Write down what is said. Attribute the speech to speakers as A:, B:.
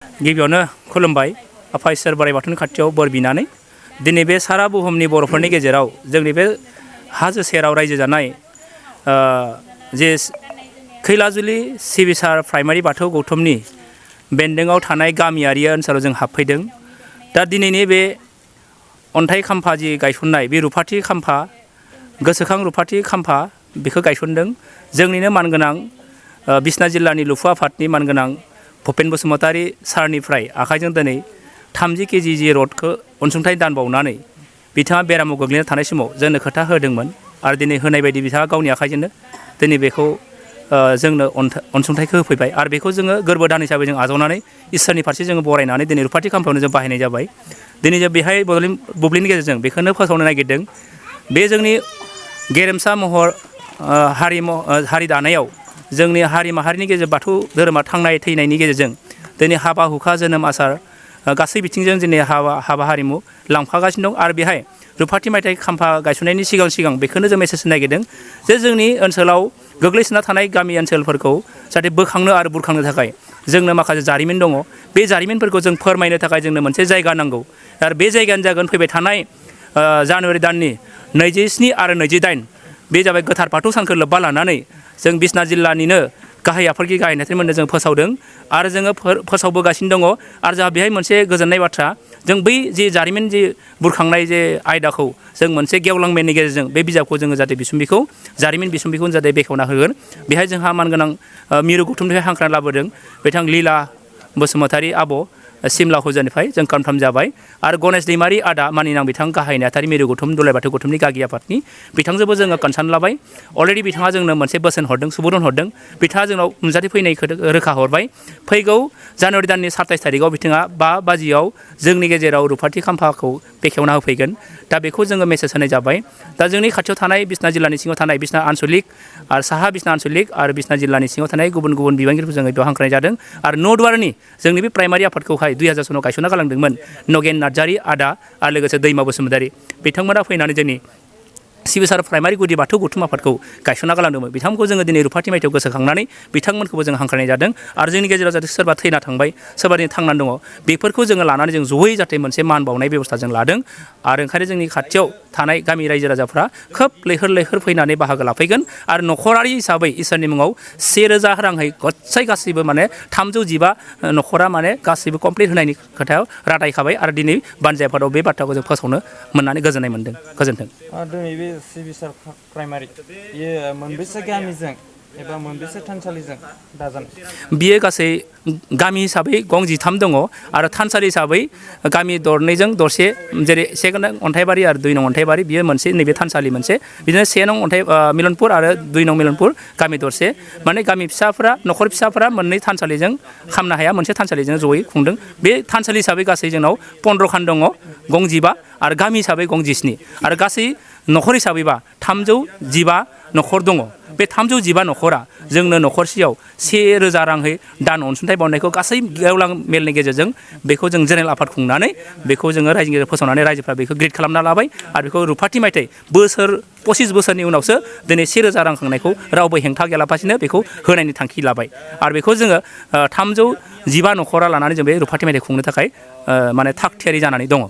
A: गिबियावनो खुलुमबाय आफा इसोर बोराइ बाथौनि खाथियाव बोर बिनानै दिनै बे सारा बुहुमनि बर'फोरनि गेजेराव जोंनि बे हाजो सेराव रायजो जानाय जे खैलाजुलि सिबिसार प्राइमारि बाथौ गौथुमनि बेन्दोङाव थानाय गामियारि ओनसोलाव जों हाबफैदों। दा दिनैनि बे अन्थाइ खाम्फा जि गायसननाय बे रुफाथि खाम्फा गोसोखां रुफाथि खाम्फा बेखौ गायसनदों जोंनिनो मानगोनां बिसनाथ जिल्लानि लुफु आफादनि मानगोनां भुपेन बसुमतारी सारनिफ्राय आखाइजों दिनै 30 केजि जि रडखौ अनसुंथाइ दान बावनानै बिथाङा बेरामाव गोग्लैना थानाय समाव जोंनो खोथा होदोंमोन आरो दिनै होनाय बायदि बिथाङा गावनि आखाइजोंनो दिनै बेखौ जोंनो अनसुंथाइखौ होफैबाय आरो बेखौ जोङो गोरबो दान हिसाबै जों आजावनानै इसोरनि फारसे जोङो बरायनानै दिनै रुफाथि खाम्फायावनो जों बाहायनाय जाबाय। दिनै जों बेहाय बुब्लिनि गेजेरजों बेखौनो फोसावनो नागिरदों बे जोंनि गेरेमसा महर हारि दानायाव जोंनि हारि माहारिनि गेजेर बाथौ धोरोमा थांनाय थैनायनि गेजेरजों दिनै हाबा हुखा जोनोम आसार गासै बिथिंजों दिनै हाबा हारिमु लांफागासिनो दं आरो बेहाय रुफाथि मायथाइ खाम्फा गायसननायनि सिगां बेखौनो जों मेसेज होनो नागिरदों जे जोंनि ओनसोलाव गोग्लैसोना थानाय गामि ओनसोलफोरखौ जाहाथे बोखांनो आरो बुरखांनो थाखाय जोंनो माखासे जारिमिन दङ। बे जारिमिनफोरखौ जों फोरमायनो थाखाय जोंनो मोनसे जायगा नांगौ आरो बे जायगायानो जागोन फैबाय थानाय जानुवारि दाननि 27 आरो 28 बे जाबाय गोथार बाथौ सानखौ लोब्बा लानानै जों बिसनाथ जिल्लानिनो गाहाय आफादगिरि गाहाय नेहाथारिमोननो जों फोसावदों आरो जोङो फोसावबोगासिनो दङ आरो जोंहा बेहाय मोनसे गोजोननाय बाथ्रा जों बै जे जारिमिन जे बुरखांनाय जे आयदाखौ जों मोनसे गेवलां मेलनि गेजेरजों बे बिजाबखौ जोङो जाहाथे बिसुम्बिखौ जारिमिन बिसुम्बिखौ जाहाथे बेखेवना होगोन बेहाय जोंहा मानगोनां मिरु गौथुमनिफ्राय हांख्रायना लाबोदों बिथां लीला बसुमतारी आब' सिमला हुजानिफ्राय जों कनफार्म जाबाय आरो गणेश दैमारि आदा मानिनां बिथां गाहाय नेहाथारि मिरु गौथुम दुलाराय बाथौ गौथुमनि गागि आफादनि बिथांजोंबो जोङो कनसार्न लाबाय। अलरेडि बिथाङा जोंनो मोनसे बोसोन हरदों सुबुरुन हरदों बिथाङा जोंनाव नुजाथि फैनायखौ रोखा हरबाय फैगौ जानुवारि दाननि 27 थारिखआव बिथाङा 5 बाजियाव जोंनि गेजेराव रुफाथि खाम्फाखौ बेखेवना होफैगोन। दा बेखौ जोङो मेसेज होनाय जाबाय। दा जोंनि खाथियाव थानाय बिसनाथ जिल्लानि सिङाव थानाय बिसनाथ आनसलिक आरो साहा बिसनाथ आनसलिक आरो बिसनाथ जिल्लानि सिङाव थानाय गुबुन गुबुन बिबानगिरिफोरखौ जोङो बेयाव हांख्रायनाय जादों आरो नौदुवारनि जोंनि बे प्राइमारि आफादखौहाय 2000 सनाव गायसनना गालांदोंमोन नगेन नार्जारि आदा आरो लोगोसे दैमा बसुमतारी बिथांमोना फैनानै जोंनि सिबिसार प्राइमारि गुदि बाथौ गौथुम आफादखौ गायसनना गालांदोंमोन बिथांमोनखौ जोङो दिनै रुफाथि मायथाइयाव गोसोखांनानै बिथांमोनखौबो जों हांख्रायनाय जादों आरो जोंनि गेजेराव जाहाथे सोरबा थैना थांबाय सोरबा दिनै थांनानै दङ बेफोरखौ जोङो लानानै जों जयै जाहाथे मोनसे मान बावनाय बेबस्था जों लादों आरो ओंखायनो जोंनि खाथियाव थानाय गामि रायजो राजाफ्रा खोब लैहोर फैनानै बाहागो लाफैगोन आरो नखरारि हिसाबै इसोरनि मुङाव 1000 राङै गसाय गासैबो माने 315 नखरा माने गासैबो कमप्लिट होनायनि खोथायाव रादायखाबाय आरो दिनै बानजाय आफादाव बे बाथ्राखौ जों फोसावनो मोननानै गोजोननाय मोनदों। गोजोन्थों।
B: दिनै बे सिबिसार प्राइमारि बेयो मोनबेसे गामिजों एबा मोनबेसे थानसालिजों दाजानाय?
A: बियो गासै गामि हिसाबै गं 13 दङ आरो थानसालि हिसाबै गामि दरनैजों दरसे जेरै 1 नं अन्थाइबारि आरो 2 नं अन्थाइबारि बियो मोनसे नैबे थानसालि मोनसे बिदिनो 1 नं मिलनपुर आरो 2 नं मिलनपुर गामि दरसे माने गामि फिसाफोरा नखर फिसाफोरा मोननै थानसालिजों खामनो हाया मोनसे थानसालिजों जयै खुंदों। बे थानसालि हिसाबै गासै जोंनाव 15 खान दङ गं 15 आरो गामि हिसाबै गं 17 आरो गासै नखर हिसाबैबा 315 नखर दङ। बे 315 नखरा जोंनो नखरसेयाव 1000 राङै दान अनसुंथाइ बावनायखौ गासै गेवलां मेलनि गेजेरजों बेखौ जों जेनेरेल आफाद खुंनानै बेखौ जोङो रायजोनि गेजेराव फोसावनानै रायजोफ्रा बेखौ ग्रिड खालामना लाबाय आरो बेखौ रुफाथि मायथाइ 25 बोसोरनि उनावसो दिनै 1000 रां खांनायखौ रावबो हेंथा गैयालाफासिनो बेखौ होनायनि थांखि लाबाय आरो बेखौ जोङो 315 नखरा लानानै जों बे रुफाथि मायथाइ खुंनो थाखाय माने थाग थियारि जानानै दङ।